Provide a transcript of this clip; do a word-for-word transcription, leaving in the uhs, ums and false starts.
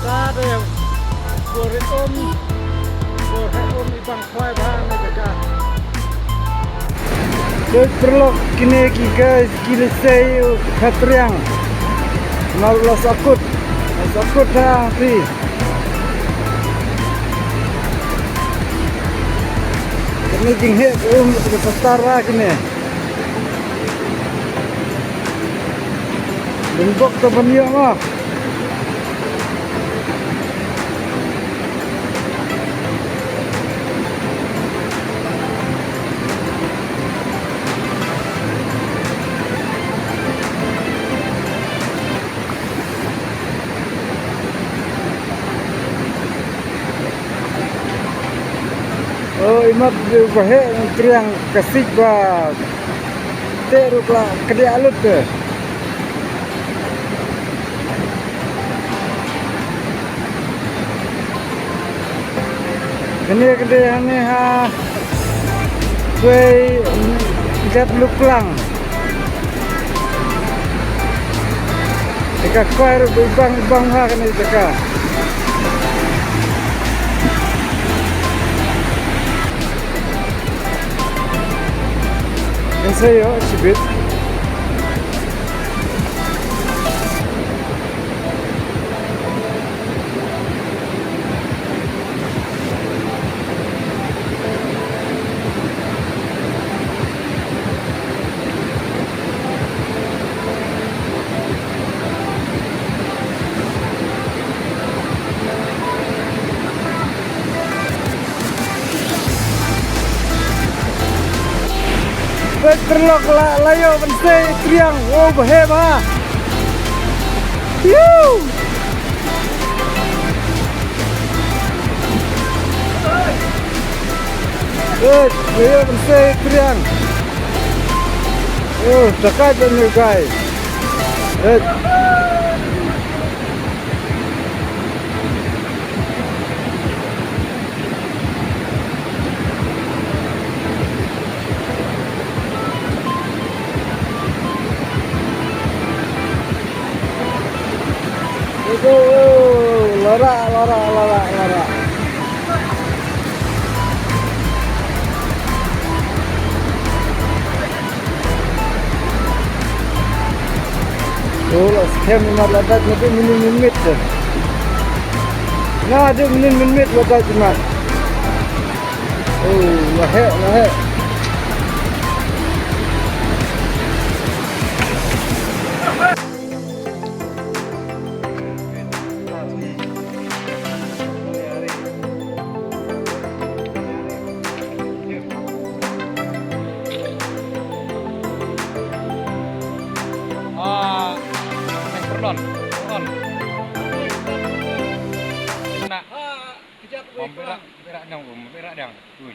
Ka dei bor um, bor um i bang khwai bha ne ka. Dei paralok kine ki guys ki leit sei u khatriang. Nau la sakut, la sakut ha ti. Kine jinghe um ka star ra kine. Dum bok ta ban ïa ma. O, imat ba heh triang ka sik ba. Te ruh ka la kdiah lut te. Kane ka dei hangne ha Kwei Gat Luklang. Te ka kwai ruh ba ibang ibang ha kane ka jaka. Kan sa ïoh shibit. Peit paralok, la, la ïoh ban sei triang. Wow, ba heh bha. Yoo. Peit, la ïoh ban sei triang. Oh, takat ban ïoh kai. Peit. Lora, lora, lora, lora. Oh, la skhem imat la dait naduh mynnin mynmiet te. Naduh mynnin mynmiet la dait imat. Oh, la heh, la heh. On. On. Na. Bom berak, berak dang, bom berak dang. Ui.